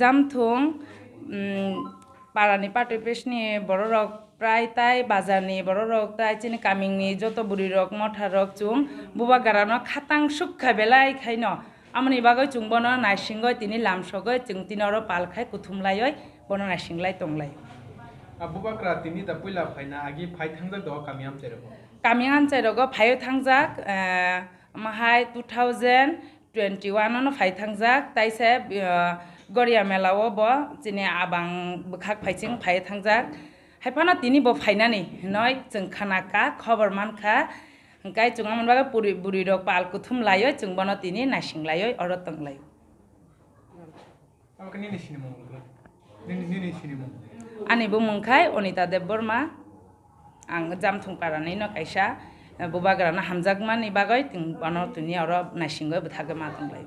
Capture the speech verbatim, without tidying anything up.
Jamthung, um, parani party office ni bororok prai tai bazar ni bororok tai chini kaming ni joto bwrwi rok motha rok chwng bubagra no khatang sukha belai khaino. Amoni bagwi chwng bono naisingwi tini lamsogwi chwng tini oro pal khai kuthum laiwi bono naising lai tong lai. A bubagra tini da puila phaina agi phai thangjak do kami amchai rogo. Kami amchai rogo phaiwi thangjak, eh, mahai two thousand twenty-one ano phai thangjak, taisa, eh, Goria mela o bo chini abang bwkhak phaiching phai thangjak. Hai phano tini bo phainani hinoi chwng khana kha, khobor man kha. Hwnkhe chwng amoni bagwi puri-, bwrwi rok pal kuthum laiwi chwng bono tini naising laiwi oro tong lai. Abo khe nini sinimung wngkha? Nini, nini sinimung? Ani bumung khai Onita Debbarma. Ang Jamthung parani no kaisa, eh, bubagra no hamjakmani bagwi chwng bono tini oro naisingwi bwthagwi ma tong lai.